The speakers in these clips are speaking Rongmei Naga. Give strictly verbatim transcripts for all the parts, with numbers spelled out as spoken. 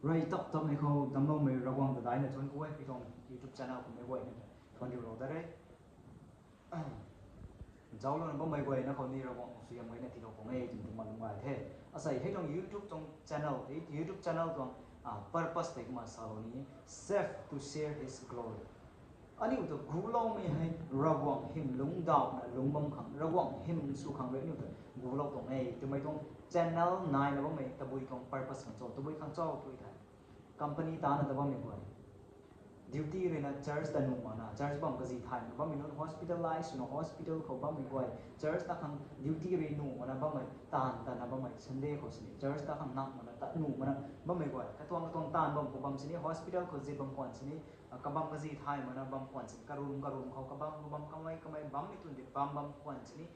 Rey tap tapmei khou damloumei Ravguangc ta daihna thuan ku e, mi tuang YouTube channel khou mei guayna thuan riulou da re. Zauclouna bammei guayna khou ni Ravguangc suaihiam guayna tiilou pung e twmei tuang malum gay the. Asei hei tuang YouTube tuang channel, YouTube channel tuang purpose tei kumna salou ni, save to share His glory. Aniu ta guloumei hei Ravguangc hym lungc dauhna lungc bam khang, Ravguangc hym sw khang rui aniu ta gulou tuang e twmei tuang channel naina bammei tabui tuang purpose khang cho, tabui khang cho tui the. Company tana ta bammei guay, duty ruina church ta nuh makna, church bam kazi thaymei bammei nunc, hospitalize swna hospital khou bammei guay, church ta khang duty rui nuh makna bammei, taanv tana bammei, Sunday khou sini church ta khang nak makna, ta nuh makna bammei guay, katuang katuang taanv bam khou bam sini, hospital khou zip bam khwan sini, kabam kazi thay makna bam khwan sini, karum karum khou kabam kabam kamei kamei bammei tun di bam bam khwan sini,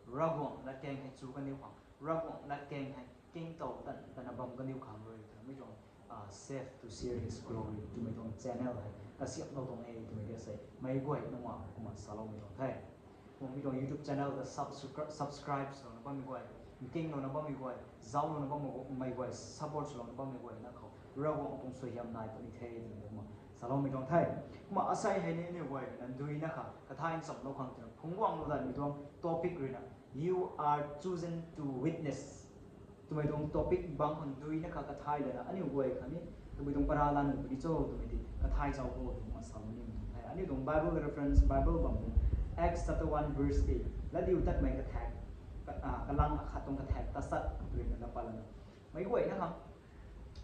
Ravguangc latkaeng hei chu kaniw khang, Ravguangc latkaeng hei kingtow tan tana bam kaniw khang rui twmei tuang save to share His glory twmei tuang channel hei kasiamhlou tuang e twmei di asei meic guay nunc kumna saloumei tuang the. Kumna mi tuang YouTube channel ta subscribe swlouna bammei guay, nkinglouna bammei guay, zauclouna bammei guay, support swlouna bammei guay na khou Ravguangc tuang suaihiam nai puni the twmei kumna saloumei tuang the. Kumna asei hei ni aniu guay na duina kha kathay nchamlou khang twna phungc guanglou datmei tuang topic ruina, You are chosen to witness twmei tuang topic bang khang duina kha kathay lana aniu guay khatni tabui tuang para la nuh puni cho twmei ti kathay zauc kho twna kumna salou nimei tuang the. Aniu tuang Bible reference, Bible bam tuang Acts chapter one verse eight, Latdiutatmei kathak, kalang akhat tuang kathak tachat twna na pat lana meic guayna khang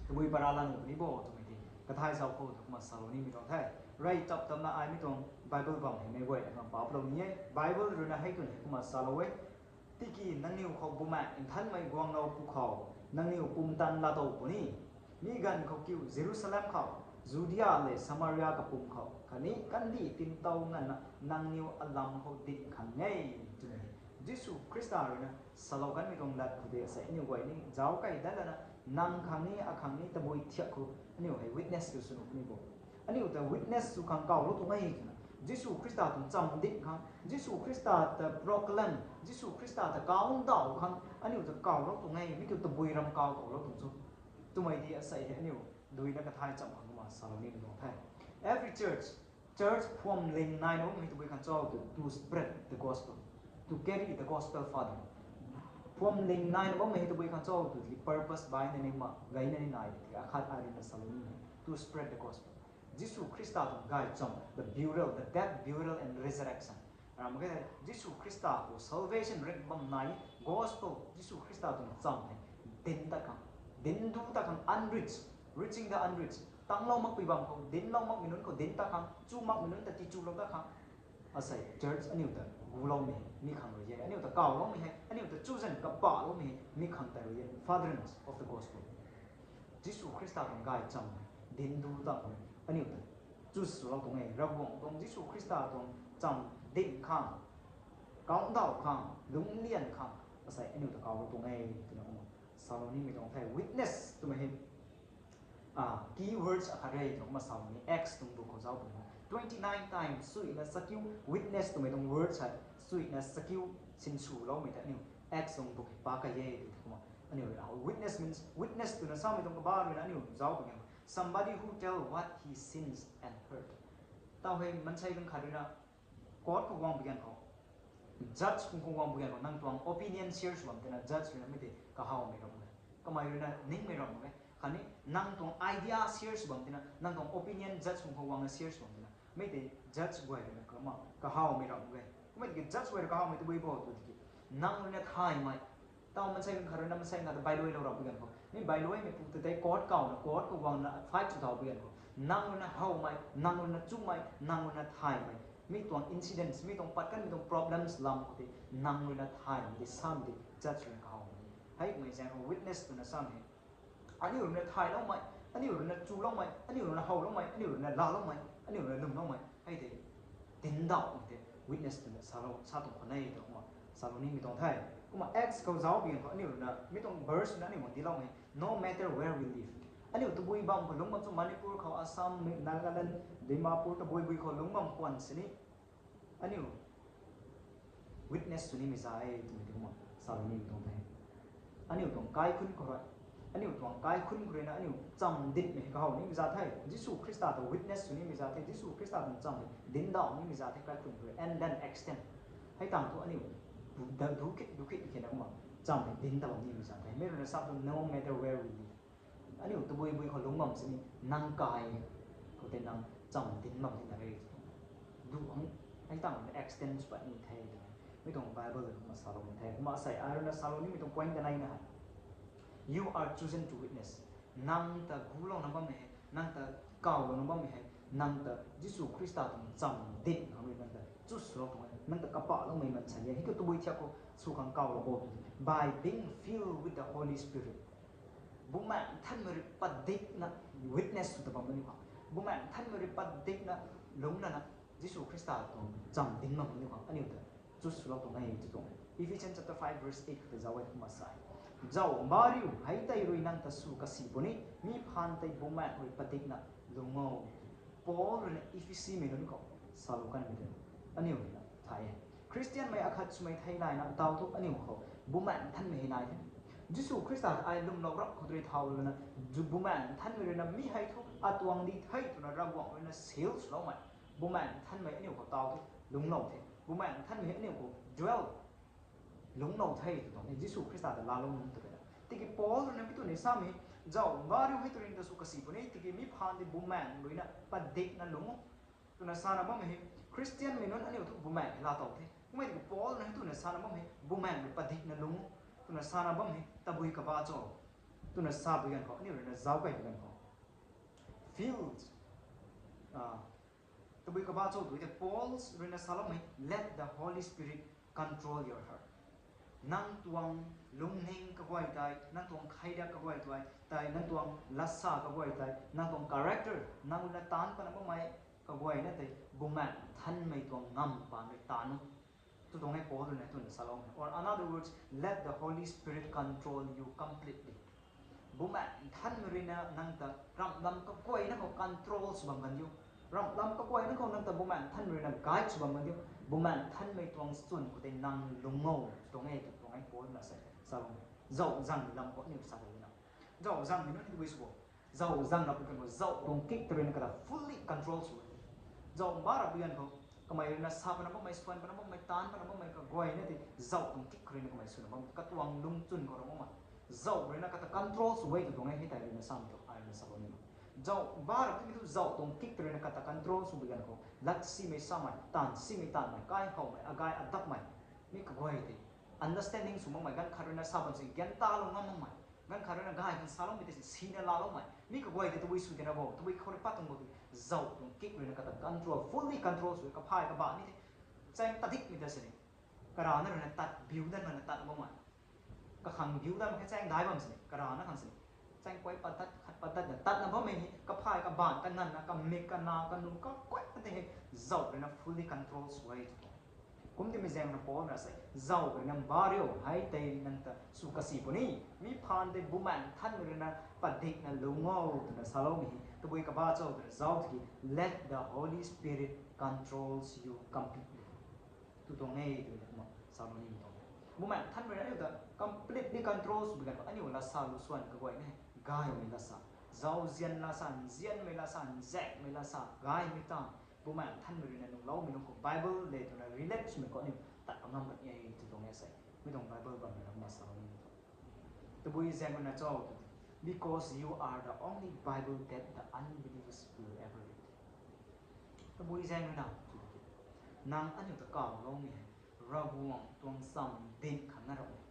tabui para la nuh puni bo twmei ti kathay zauc kho twna kumna salou nimei tuang the. Rey tap tapna ai mi tuang Bible bam hei meic guayna khang paplou ni e. Bible ruina hei twn hei kumna salou e. Tiki nangniw khou Bumaengh Nthanmei guanglou pwkhou nangniw pumtan laatow puni. Mi ganv khou kiu Jerusalem khou, Judia le Samaria kapwm khou khatni kandih tintow nganvna nangniw alam khou ding khang e, twmei Jisu Khrista ruina salou kanmei tuang lat khou de asei aniu guay ni zauc key dat lana nang khang ni akhang ni tabui thiak khou aniu hei witness tu sw nuh puni bo. Aniu ta witness sw khang kawlou tuang e twna Jisu Khrista tuang chamv ding khang, Jisu Khrista ta proclaim, Jisu Khrista ta kawndauh khang aniu ta kawlou tuang e, mi kiu tabui ram kaw kawlou tuang cho twmei di asei hei aniu duina kathay cham khang kumna salou nimei tuang the. Every church, church phuamling naina bammei tabui khang cho tw, to spread the gospel, to carry the gospel further. Phuamling naina bammei tabui khang cho tw tiki purpose baina ni ma gayna ni nai tiki akhat ai ruina salou ni, to spread the gospel. Jisu Khrista tuang gaychamv, the burial, the death, burial and resurrection. Ram khe, Jisu Khrista khou salvation rik bam nai, gospel, Jisu Khrista tuang chamv hei dinc ta khang, dinc du ta khang, unreached, reaching the unreached. Tanglou makpui bam khou, dinclou makmei nunc khou dinc ta khang, chu makmei nunc ta tichulou ta khang. Asei church aniu ta guloumei mi khang rui e, aniu ta kawloumei hei, aniu ta chosen kapahloumei hei mi khang tei rui e, furtherance of the gospel. Jisu Khrista tuang gaychamv dinc du ta khang aniu ta choose swlou tuang e, Ravguangc tuang Jisu Khrista tuang chamv ding khang, kawndauh khang, lungclian khang asei aniu ta kawlou tuang e twna kumna salou nimei tuang the. Witness twmei hei key words akhat re twna kumna salou ni, Acts tuang bu khou zauc puni, twenty nine times suina sakiu witness twmei tuang words hei suina sakiu sinswloumei ta aniu Acts tuang bu khou pa key e tw kumna aniu rui witness means, witness twna samei tuang kaba ruina aniu zauc puni, somebody who tell what he sees and heard. Tau hei maansei ganv khat ruina court khou guang pui ganv khou, judge khou guang pui ganv khou nang tuang opinion share sw bam tina judge ruina mei tei kahawmei ram e, kamei ruina ningmei ram e. Khatni nang tuang idea share sw bam tina, nang tuang opinion judge khou guangna share sw bam tina mei tei judge guay ruina kumna kahawmei ram e. Kumna tiki judge guay rui kahawmei tabui bo tw tiki nang ruina thaymei, tau maansei ganv khat ruina maansei ganv khat ta bailuailou rap pui ganv khou, mi bailuaimei pu ta tei court kawna, court khou guangna fight sw thau pui ganv khou, nang ruina howmei, nang ruina chumei, nang ruina thaymei, mi tuang incidents, mi tuang pat kanmei tuang problems lam khou tei nang ruina thaymei tei samei tei judge ruina kahawmei. Heimei zaeng khou witness twna samei aniu ruina thayloumei, aniu ruina chuloumei, aniu ruina howloumei, aniu ruina laaloumei, aniu ruina lwmloumei hei tei dinc dauh tei witness twna salou, sa tuang khwan e tw kumna salou nimei tuang the. Kumna Acts khou zauc pui ganv khou aniu ruina mi tuang verse ruina aniu mang tiiloumei, no matter where we live, aniu tabui bam khou lungc bam chu, Manipur khou, Assam, Nagaland, Dimapur tabui bui khou lungc bam khwan sini aniu witness sw nimei za e twmei tei kumna salou nimei tuang the. Aniu tuang kaikhunc khou rui, Aniu tuang kaikhun khou rui na aniu cham dinmei kahow nimei za the. Jisu Khrista ta witness sw nimei za the. Jisu Khrista tuang cham dinc daw nimei za the kaikhun khou rui. And then extend. Hei tang thu aniu du, du kit, du kit khe na kumna cham dinc daw nimei za the. Mei rui na sa tu no matter where we live. Aniu tabui bui khou lungc bam sini nang kai khou tei nang cham dinc bam ni na re. Du ang hei tang extend sw pat ni the. Mei tuang Bible kumna salou ni the. Kumna sei ai rui na salou nimei tuang point kanei na hei. You are chosen to witness. Nang ta gulouna bammei hei, nang ta kawlouna bammei hei, nang ta Jisu Khrista tuang cham dinc khang rui nang ta choose swlou tuang e, nang ta kapahloumei mansei e. Hei tu tabui thiak khou sw khang kawlou bo tu, by being filled with the Holy Spirit. Bumaengh Nthanmei rui padikna witness sw ta bam aniu khang. Bumaengh Nthanmei rui padikna lungc lana Jisu Khrista tuang cham dinc bam aniu khang aniu ta choose swlou tuang e tw tuang e. Ephesians chapter five verse eight khou tei zauc e kumna sa e. Zauc mba riu, hei tei rui nang ta sw kasi puni, mi phaan tei Bumaengh rui padikna lungc o. Paul rui na Ephesimei nunc khou salou kanmei tei aniu rui na thay e. Khristianmei akhat swmei thei naina taw thu aniu khou Bumaengh Nthanmei hei nai the. Jisu Khrista ai lwmlou rap khou rui thau lana, Bumaengh Nthanmei rui na mi hei thu atuang di the twna Ravguangc rui na seal swloumei. Bumaengh Nthanmei aniu khou taw thu lungclou the. Bumaengh Nthanmei aniu khou dwell lungclou the tw tuang e, Jisu Khrista ta laalou nunc tw rui na. Tiki Paul rui na mi tw ni samei, zauc mba riu, hei tei rui nang ta sw kasi puni, tiki mi phaan tei Bumaengh rui na padikna lungc o twna sana bammei hei, Khristianmei nunc aniu thu Bumaengh hei laa tow the. Kummei tiki Paul na hei twna sana bam hei, Bumaengh rui padikna lungc o twna sana bam hei tabui kaba cho twna sa pui ganv khou, aniu rui na zauc kei pui ganv khou, filled, tabui kaba cho tw tei Paul rui na saloumei, let the Holy Spirit control your heart. Nang tuang lungning kaguay tei, nang tuang khaida kaguay tei, tei nang tuang lasa kaguay tei, nang tuang character, nang rui na taanc pana bammei kaguayna tei Bumaengh Nthanmei tuang ngamv paan rui taanc o tw tuang e Paul rui na twna saloumei. Or in other words, let the Holy Spirit control you completely. Bumaengh Nthanmei rui na nang ta ramh lam kaguayna khou control sw bam kan diu. Ramh lam kaguayna khou nang ta Bumaengh Nthanmei rui na guide sw bam kan diu. Bumaengh Nthanmei tuang chwn khou tei nang lungc o tw tuang e tw tuang e Paul na sa, saloumei. Zauc zangmei lam khou aniu sa na. Zauc zangmei nunc ni tabui sw bo. Zauc zang rap pui ganv khou zauc tuang kik tei rui na kata fully control sw e. Zauc mba rap pui ganv khou kamei rui na sa pana bammei, swan pana bammei, taanc pana bammei kaguayna tei zauc tuang kik khou rui na kamei swna bam katuang lungchun khou ra bammei. Zauc rui na kata control sw e tw tuang e, hei tei rui na samei tu ai rui na sa bam ni. Zauc mba rap tiki thu zauc tuang kik tei rui na kata control sw pui ganv khou lat simei samei, taanv simei taanvmei, kai howmei, agay adakmei, mi kaguay tei understanding sw makmei, ganv khat rui na sa bam si gyan talou ngam makmei, ganv khat rui na gay khang saloumei tei si sina laaloumei, mi kaguay tei tabui sw tina bo, tabui khou rui pat tuang bo tei zauc tuang kik rui na kata control, fully control sw e, kaphay kabah ni tei chaeng tadikmei ta sini. Karana rui na tat, biu dan rui na tat bammei. Kakhang biu dan khe chaeng dai bam sini, karana khang sini. Chaeng kuay patat, khat patat na tatna bammei hei, kaphay kabah ta nganvna, kamik, kana, kanu, kakuay na tei hei, zauc rui na fully control sw e tw tuang. Kum timei zaeng na Paul na sei, zauc rui na mba riu, hei tei nang ta sw kasi puni, mi phaan tei Bumaengh Nthanmei rui na padikna lungc o twna saloumei hei tabui kaba cho twna zauc tiki, let the Holy Spirit controls you completely tw tuang e twna kumna salou ni tuang. Bumaengh Nthanmei rui na aniu ta completely control sw pui ganv khou aniu lasa lu swan kaguayna hei gaymei lasa, zauzian lasa, nzianmei lasa, nzaekmei lasa, gaymei taanv, Bumaengh Nthanmei rui na nungloumei nunc khou Bible le twna relate swmei khou aniu tat pa ngam kan e tw tuang e sei. Mi tuang Bible bam rui na kumna salou ni tuang. Tabui zaeng rui na cho tw, because you are the only Bible that the unbelievers will ever read. Tabui zaeng rui na, nang aniu ta kawloumei hei Ravguangc tuang cham dinc khang na ramei,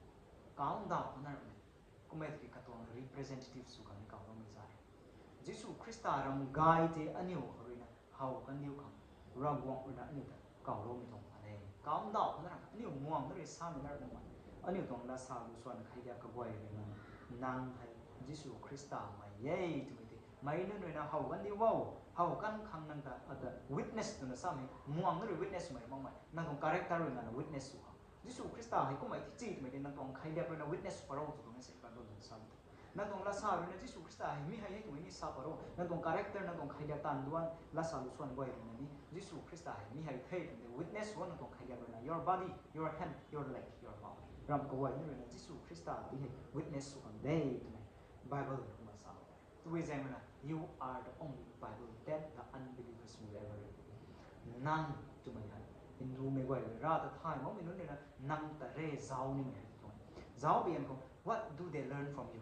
kaw ndauh khang na ramei, kummei tiki katuang representative sw khang ni kawloumei za e. Jisu Khrista ram gay tei aniu khou rui na how kan diu khang, Ravguangc rui na aniu ta kawloumei tuang khang e. Kaw ndauh khang na ram, aniu muang na rui samei na ram, aniu tuang lasa lu swan khaida kaguay rui na, nang hei Jisu Khrista mei e twmei tei meic nunc rui na how kan diu o, how kan khang nang ta ata witness twna samei, muang na rui witness swmei makmei, nang tuang character rui nana witness sw khang. Jisu Khrista hei kummei tei chi twmei tei nang tuang khailiak rui na witness sw pa ro tw tuang e sei Bible tuang sa. Nang tuang lasa rui na Jisu Khrista hei mi hei hei twmei ni sa pa ro. Nang tuang character, nang tuang khailiak taanv duan, lasa lu swan guay rui na ni Jisu Khrista hei mi hei the twmei tei witness sw nang tuang khailiak rui na, your body, your hand, your leg, your mouth, ram kaguay ni rui na Jisu Khrista tei hei witness sw kan de twmei Bible kumna sa. Tabui zaeng ruina, you are the only Bible that the unbelievers will ever read. Nang twmei hei, Hindumei guay rui ra ta thay makmei nunc ruina, nang ta re zauc ni hei tuang. Zauc bian khou, what do they learn from you?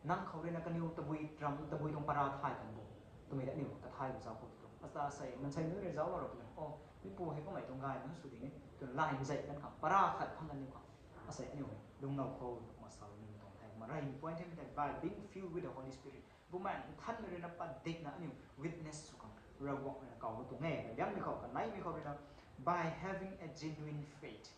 Nang khou ruina kaniw tabui ram, tabui tuang para thay kan bo. Twmei ta aniu kathay bu zauc khou tu. Asta sei, mansei nunc rui zauc lou rap kan. Oh, mipu hei kummei tuang gay nunc sw ding e. Twna lai mzei kan khang, para khat phang kan niw khang. Asei aniu hei, lungnow khou, ma sa ni tuang hei, ma rei point hei mi tei, by being filled with the Holy Spirit. Bumaengh Nthanmei ruina padikna aniu witness sw khang, Ravguangc ruina kaw tuang e, liangmei khou, kaneimei khou ruina, by having a genuine faith.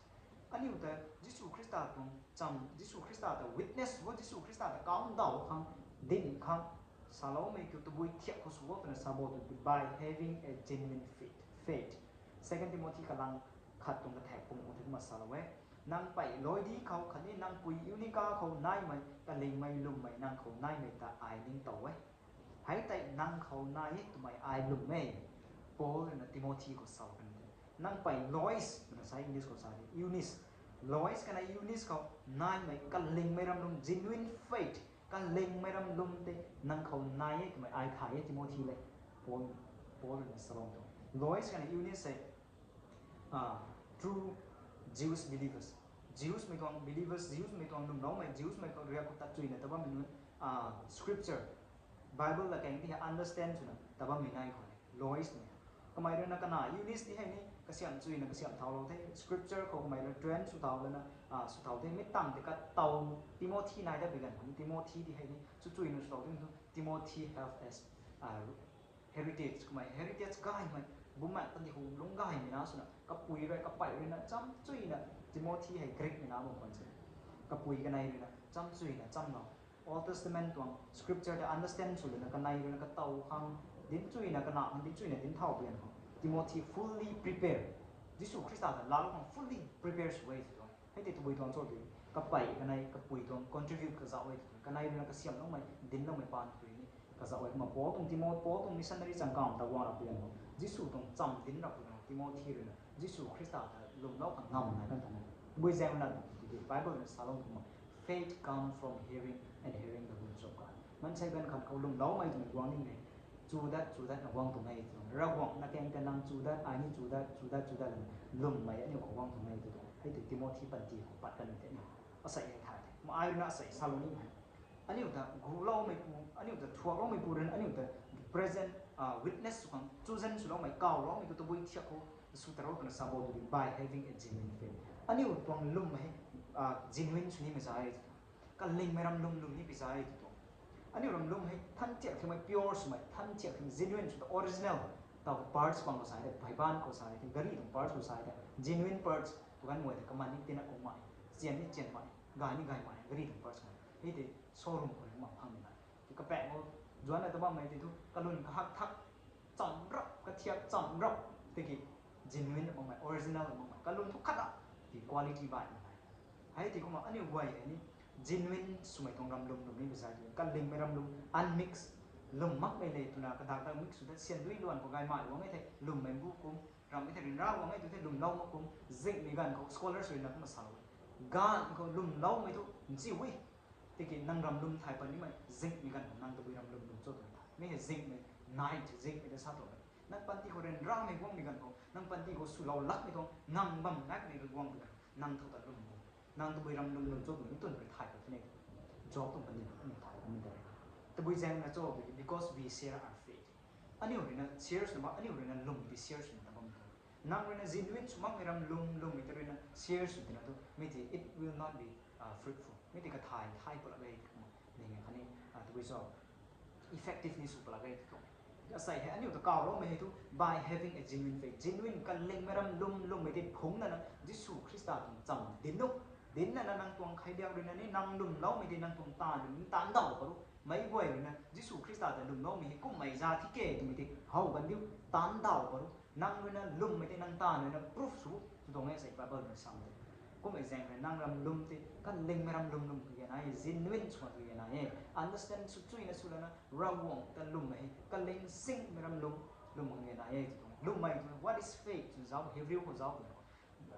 Aniu ta Jisu Khrista tuang cham, Jisu Khrista ta witness sw, Jisu Khrista ta kaw ndaw khang, din khang, saloumei kiu tabui thiak khou sw o twna sa bo tu, by having a genuine faith. Faith. Second Timothy kalang khat tuang kathak pung khou tei kumna salou e. Nang pei Loidi khou khatni nang pui Eunika khou naimei, kalingmei lwmmei nang khou naimei ta ai ningtow e. Hei tei nang khou nai e twmei ai lwm e. Paul ruina Timothy khou sa kan e. Nang pei Lois twna sa English khou sa de, Eunice. Lois kanei Eunice khou naimei kalingmei ram lwm, genuine faith, kalingmei ram lwm tei nang khou nai e twmei ai thay e Timothy le. Paul, Paul ruina salou tuang. Lois kanei Eunice hei, true Jewish believers. Jews mei tuang believers, Jews mei tuang lwmloumei, Jews mei khou riak khou tat chuina ta bammei nunc, scripture, Bible la kang ti hei understand swna ta bammei nai khou e, Lois mei. Kamei ruina kana Eunice ti hei ni kasiam chuina kasiam thaulou the, scripture khou kamei rui train sw thau lana, sw thau the, mi tang tei kataw Timothy nai dat bi ganv khou ni Timothy ti hei ni chu chuina sw thau the thu, Timothy have as heritage, kamei heritage gaymei, bumaengh kandih hu lungc gaymei na swna, kapui rui, kapei ruina, cham chuina, Timothy hei Greek mei na bam khwan se. Kapui kanei ruina, cham chuina, cham lou. Old Testament tuang scripture ta understand sw lana, kanei ruina, kataw khang, dinc chuina, kana khang, dinc chuina, dinc thau bian khang. Timothy fully prepare. Jisu Khrista ta laalou khang fully prepare sw e tw tuang. Hei tei tabui tuang cho tw, kapei kanei, kapui tuang contribute kazauh e tw tuang. Kanei ruina kasiamloumei, dincloumei paan tw ni kazauh e. Kumna Paul tuang Timo-, Paul tuang missionary changkam ta guang rap bian khou, Jisu tuang cham dinc rap bian khou, Timothy ruina Jisu Khrista ta lwmlou khang ngam nai kan tuang e. Bui zaeng ruina, Bible ruina salou kumna, faith come from hearing and hearing the word of God. Mansei ganv khat khou lwmloumei twmei guang ni e. Chudat, chudatna guang tuang e tw tuang. Ravguangc na kang ta nang chudat, ai ni chudat, chudat, chudat lana lwmmei aniu khou guang tuang e tw tuang. Hei tei Timothy panty khou pat kan tei aniu asei hei thay the. Ma ai ruina asei salou ni hei, aniu ta guloumeipu, aniu ta thuakloumeipu ruina, aniu ta present, witness sw khang chosen swloumei, kawloumei tu tabui thiak khou sw tarou twna sa bo tu, by having a genuine faith. Aniu tuang lwm hei genuine sw nimei za e tw tuang. Kalingmei ram lwm lwm ni pi za e tw tuang. Aniu ram lwm hei than thiak thiakmei pure swmei, than thiak thiak genuine sw ta original. Taw parts bang khou sa e, pheyban khou sa e, gari tuang parts khou sa e, genuine parts tu kan guay tei kaman ni tina kummei, chian ni chianmei, gay ni gaymei, gari tuang parts khou. Hei tei showroom khou ni mak phangmei na. Kapaeng khou zuanna ta bammei tei thu kalun kahak thak, cham rap, kathiak cham rap, tiki genuine makmei, original makmei, kalun thu khat a, ti quality baihmei. Hei tei kumna aniu guay hei ni genuine swmei tuang ram lwm lwm ni pi za e tw, kalingmei ram lwm, unmix, lwm makmei le twna kadak dak mix sw ta sian dui luan khou gaymei guang e thei lwmmei bu kum, ram e thei ryanra guang e tw thei lwmlou mak kum, zinghmei ganv khou scholars ruina kumna salou e. Ganv khou lwmloumei thu nchiu e. Tiki nang ram lwm thay pan nimei, zinghmei ganv khou nang tabui ram lwm lwm cho twmei tha. Mi hei zinghmei, night, zinghmei ta sa tuang e. Nang panty khou ryanramei guangmei ganv khou, nang panty khou swlou lakmei tuang, nang bam nakmei guangmei ganv, nang thow ta lwm lwm. Nang tabui ram lwm lwm cho twmei twn rui thay pat the ne. Job tuang panty khou aniu thay kan ni de. Tabui zaeng na cho tw, because we share our faith. Aniu ruina share swna bam, aniu ruina lwm ti share swna ta bam tuang. Nang ruina genuine sw makmei ram lwm lwmmei ta ruina share sw tina tu, mi tei it will not be fruitful. Mi tei kathay thay palak e kumna ning khatni, tabui cho, effective ni sw palak e tw tuang. Asei hei aniu ta kawloumei hei thu, by having a genuine faith. Genuine kalingmei ram lwm lwmmei tei phungc nana Jisu Khrista tuang cham dinc nu. Dinc nana nang tuang kheiliak ruina ni nang lwmloumei tei nang tuang taanv rui ni taanc daw paru. Meic guay ruina Jisu Khrista ta lwmloumei hei kummei za thi ke twmei tei how kan diu, taanc daw paru. Nang ruina lwmmei tei nang taanv ruina proof sw tw tuang e sei Bible ruina sa tei. Kummei zaeng rui nang ram lwm tei kalingmei ram lwm lwm kage nai e, genuine sw kage nai e. Understand sw chuina sw lana Ravguangc ta lwmmei hei kaling singmei ram lwm lwm kage nai e tw tuang. Lwmmei tw, what is faith tw zauc, Hebrew khou zauc tw.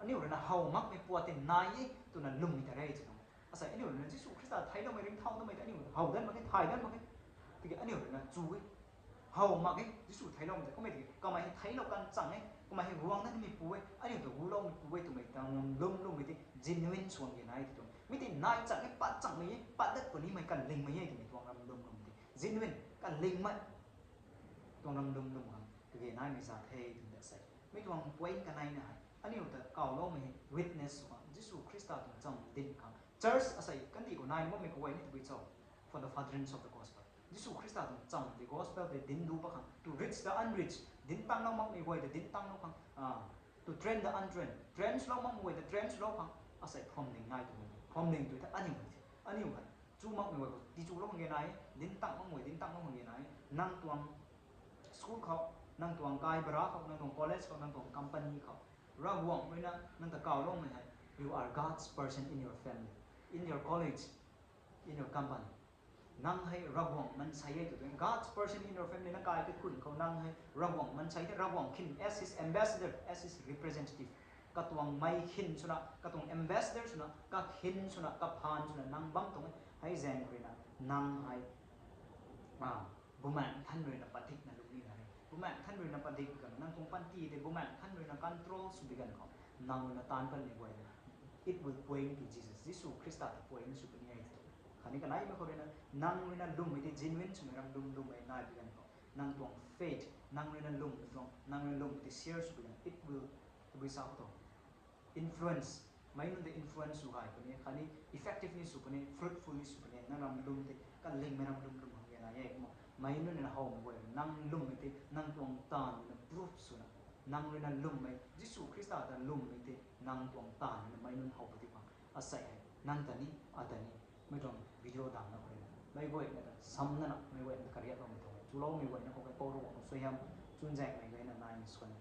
Aniu ruina how makmei puat tei nai e twna lwmmei ta re tw tuang. Asei aniu ruina Jisu Khrista theicloumei ringcthau tamei tei aniu how dat mak e, thay dat mak e. Tiki aniu ruina chu e, how mak e, Jisu theicloumei tei kummei tiki kamei hei theiclou kan chang e, kamei hei guang dat nimei pu e, aniu ta guloumei pu e twmei tuang ram lum lummei tei genuine sw ge nai ti tuang. Mi tei nai chang e, pat changmei e, pat dat punimei kanlingmei e twmei tuang ram lum lum tei genuine kanlingmei tuang ram lum lum khang kage naimei za the twna sa e. Mi tuang point kaneina hei aniu ta kawloumei hei witness sw khang, Jisu Khrista tuang chamv dinc khang, church asei kandih khou naina bammei kaguay ni tabui cho, for the furtherance of the gospel. Jisu Khrista tuang chamv tei, gospel tei dinc du pat khang, to reach the unreached, dinc tanglou makmei guay ta dinc tanglou khang, to train the untrained, train swlou makmei guay ta train swlou khang, asei phuamling nai tu, phuamling tu the aniu, aniu hei chu makmei guay khou tichulou khang ge nai, dinc tang makmei guay dinc tanglou khang ge nai. Nang tuang school khou, nang tuang kai bara khou, nang tuang college khou, nang tuang company khou, Ravguangc ruina nang ta kawloumei hei, you are God's person in your family, in your college, in your company. Nang hei Ravguangc mansei e tw tuang. God's person in your family, nang kai kaikhun khou nang hei Ravguangc mansei the, Ravguangc khin as his ambassador, as his representative. Katuang mei khin swna, katuang ambassador swna, kakhin swna, kaphaan swna nang bam tuang e. Hei zaeng khou ruina nang hei Bumaengh Nthan ruina padikna lungc nina e. Bumaengh Nthan ruina padik ganv nang tuang panty tei Bumaengh Nthan ruina control sw bi ganv khou, nang ruina taanc patmei guay na, it will point to Jesus. Jisu Khrista ta point sw puni e tw. Khatni kaneimei khou ruina nang ruina lwmmei tei genuine swmei ram lum lwmmei nai bi ganv khou, nang tuang faith, nang ruina lwmmei tuang, nang ruina lwmmei tei share sw bi ganv, it will, tabui sa khou tuang influence, meic nunc tei influence sw gay puni, khatni effective ni sw puni, fruitful ni sw puni, nang ram lum tei kanlingmei ram lum lum khang ge nai e kumna. Meic nunc ruina howmei guay, nang lwmmei tei nang tuang taanv ruina proof swna, nang ruina lwmmei, Jisu Khrista ta lwmmei tei nang tuang taanv ruina meic nunc how puni khang, asei hei nang ta ni, ata ni, mei tuang video damna khou ruina meic guayna ta samna na, meic guayna ta kariakloumei tuang e. Chuloumei guayna khou kai pou ru khou suaihiam chunzaenghmei gayna naimei swan